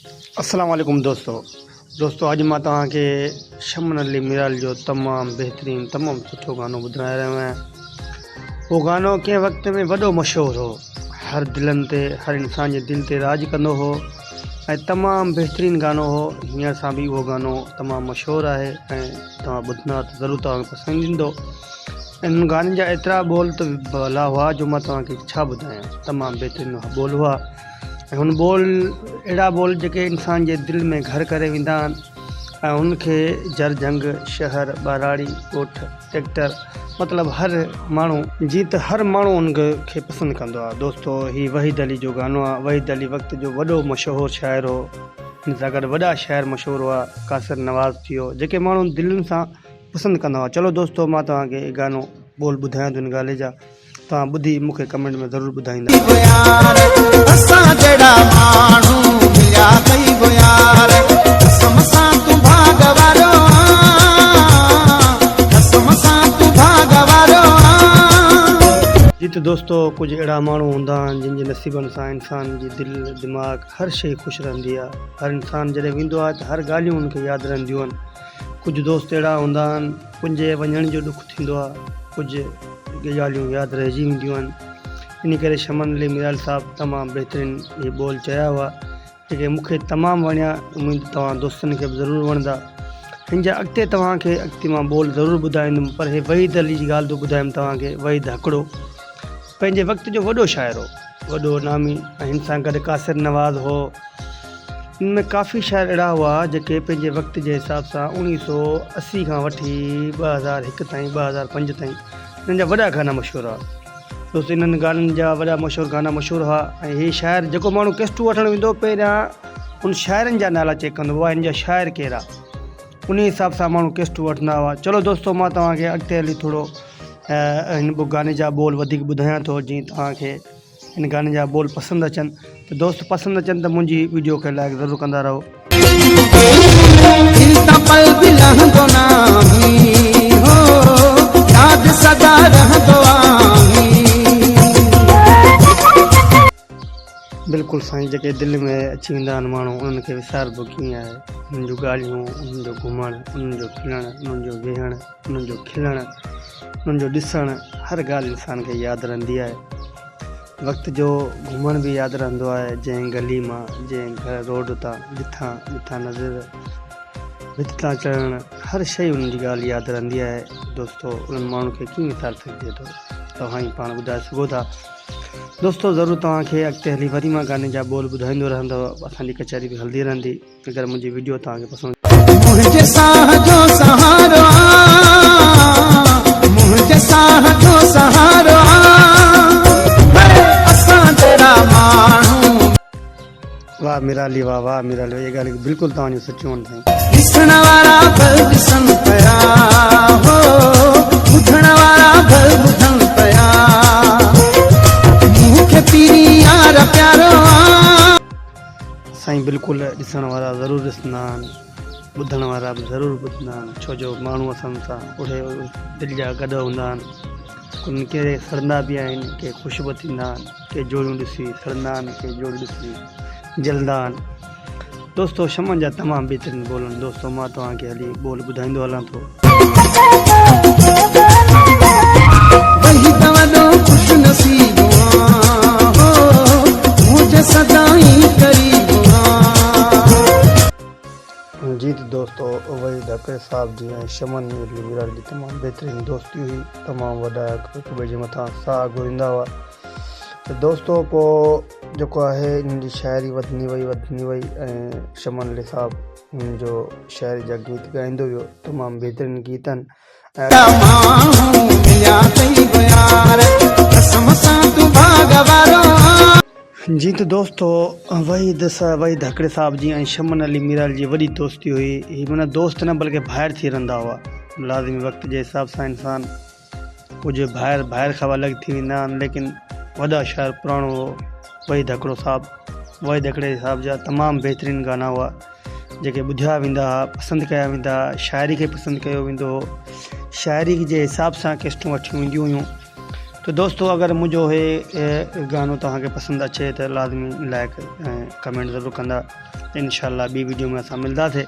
السلام عليڪم دوستو دوستو اڄ مان توهان کي شمن علي ميرال جو تمام بهترين تمام سٺو گانو ٻڌائي رهيو آهيان اهو گانو ڪنهن وقت ۾ وڏو مشهور هو هر دلن تي هر انسان جي دل تي راڄ ڪندو هو ۽ تمام بهترين گانو هو هينئر سان به اهو گانو تمام مشهور آهي ۽ توهان ٻڌندا ته ضرور توهان کي پسند ايندو انهن گانن جا ايترا ٻول ته ڀلا هئا جو مان توهان کي ڇا ٻڌايان تمام بهترين ٻول هئا ۽ هن ٻول اهڙا ٻول جيڪي انسان جي دل ۾ گهر ڪري ويندا آهن ۽ هن کي جر جهنگ، شهر، ٻهراڙي، ڳوٺ، ٽيڪٽر مطلب هر ماڻهو. جيئن ته هر ماڻهو ان کي پسند ڪندو آهي. دوستو هي وحيد علي جو گانو آهي. وحيد علي وقت جو وڏو مشهور شاعر هو. هن سان گڏ وڏا شاعر مشهور هئا. قاصر نواز ٿي ويو جيڪي ماڻهو دلين سان پسند ڪندا هئا. چلو دوستو مان توهان کي هي گانو ٻول ٻڌايان ٿو هن گاني جا. توهان ٻڌي مون کي ڪمينٽ ۾ ضرور ٻڌائيندا. اسان جهڙا ماڻهو مليا ڪئي يار قسم سان تون ڀاڳ وارو آن قسم سان تون ڀاڳ وارو آن. جي ته دوستو ڪجهه اهڙا ماڻهو هوندا آهن جن جي نصيبن سان انسان جي دل دماغ هر شئي خوش رهندي آهي هر انسان جڏهن ويندو آهي ته هر ڳالهيون ان کي ياد رهنديون آهن ڪجهه دوست اهڙا هوندا آهن ڪن جي وڃڻ جو ڏک ٿيندو آهي ڪجهه ڳالهيون ياد رهجي وينديون آهن ان ڪري شمن علي ميرال صاحب تمام بهترين اهي ٻول چيا هئا جيڪي مون کي تمام وڻيا اميد توهان دوستن کي به ضرور وڻندا هن جا اڳتي توهان کي اڳتي مان ٻول ضرور ٻڌائيندم پر هي وحيد علي جي ڳالهه ٿو ٻڌايم توهان کي وحيد هڪڙو پنهنجي وقت جو وڏو شاعر هو وڏو نامي ۽ هن سان گڏ قاصر نواز هو ان ۾ ڪافي شاعر اهڙا هئا جيڪي پنهنجي وقت جي حساب سان اوڻيهه سو 80 کان وٺي 2001 تائين 2005 تائين انهن جا وڏا گانا مشهور هئا دوست انهن گانن جا وڏا مشهور گانا مشهور هئا ۽ هي شاعر جيڪو ماڻهو ڪيسٽون وٺڻ ويندو پهريان ان شاعرن جا نالا چيڪ ڪندو هو هن جا شاعر ڪير آ ان حساب سان ماڻهو ڪيسٽون وٺندا هئا چلو دوستو مان توهان کي اڳتي هلي ٿورو هن گاني جا ٻول وڌيڪ ٻڌايان ٿو جيئن توهان کي هن گاني جا ٻول پسند اچن ته دوست پسند اچن ته منهنجي ويڊيو کي لائڪ ضرور ڪندا رهو. دل تان پل به لهندو ناهين هو ياد سدا رهندو آهين. بلڪل سائين جيڪي دل ۾ اچي ويندا آهن ماڻهو انهن کي وساربو ڪيئن آهي انهن جون ڳالهيون انهن جو گهمڻ انهن جو کلڻ انهن جو ويهڻ انهن جو کلڻ انهن جو ڏسڻ هر ڳالهه انسان کي ياد رهندي آهي وقت جو گهمڻ به ياد رهندو آهي جنهن گلي مان جنهن گهر روڊ تان جتان جتان نظر ڀت تان چڙهڻ هر شيء انهن جي ڳالهه ياد رهندي آهي دوستو انهن ماڻهن کي ڪيئن وساري سگهجي ٿو توهان ئي پاڻ ٻڌائي سگهو ٿا دوستو ضرور توهان کي اڳتي هلي وري مان گاني جا ٻول ٻڌائيندو رهندو اسان جي ڪچهري به هلندي رهندي اگر منهنجي ويڊيو توهان کي پسند. منهنجي ساهه جو سهارو آن منهنجي ساهه جو سهارو آن هي اسان جهڙا ماڻهو. واه ميرالي واه واه ميرالي اهي ڳالهيون بلڪل توهان جون سچيون آهن سائين. ڏسڻ وارا به ڏسن پيا هو ٻڌڻ وارا به ٻڌن پيا مون کي پيري يار پيارو آ. سائين بلڪل ڏسڻ وارا ضرور ڏسندا آهن ٻڌڻ وارا به ضرور ٻڌندا آهن ڇو جو ماڻهو اسان سان اهي دل جا گڏ هوندا آهن ڪن ڪي سڙندا به آهن ڪي خوش به ٿيندا آهن ڪي جوڙيون ڏسي سڙندا آهن ڪي جوڙيون ڏسي جلندا آهن دوستو شمن جا تمام بهترين ٻول آهن دوستو مان توهان کي هلي ٻول ٻڌائيندو هلان ٿو. وحيد وڏو خوش نصيب آن هو منهنجي سدائين قريب آن. جي ته دوستو وحيد حقي صاحب جي ۽ شمن علي ميراڻي جي تمام بهترين دوستي هئي تمام وڏا هڪ ٻئي جي مٿان ساهه گهوريندا هئا ته دوستو پو جيڪو آهي انهن جي شاعري وڌندي وئي وڌندي وئي ۽ شمن علي صاحب انهن جو شاعري جا گيت ڳائيندو ويو تمام بهترين گيت آهن جي ته دوستو وحيد وحيد هڪڙي صاحب جي ۽ شمن علي ميرال جي وڏي دوستي هئي هي معنيٰ دوست نه بلڪه ڀائر ٿي رهندا هئا لازمي وقت جي حساب سان انسان ڪجهه ڀائر ڀائر کان به الڳ ٿي ويندا آهن ليڪن وڏا شاعر پراڻو هو وحيد هڪڙو صاحب وحيد هڪڙي صاحب جا تمام بهترين گانا هئا جيڪي ٻڌيا ويندا هئا پسند ڪيا ويندا هئا شاعري کي پسند ڪيو ويندو هو شاعري جي حساب سان ڪيسٽون وٺيون وينديون هيون ته دوستو اگر منهنجو هي گانو توهان کي پسند اچي ته لازمي لائڪ ۽ ڪمينٽ ضرور ڪندا. انشاء الله ٻي وڊيو ۾ اسان ملنداسي.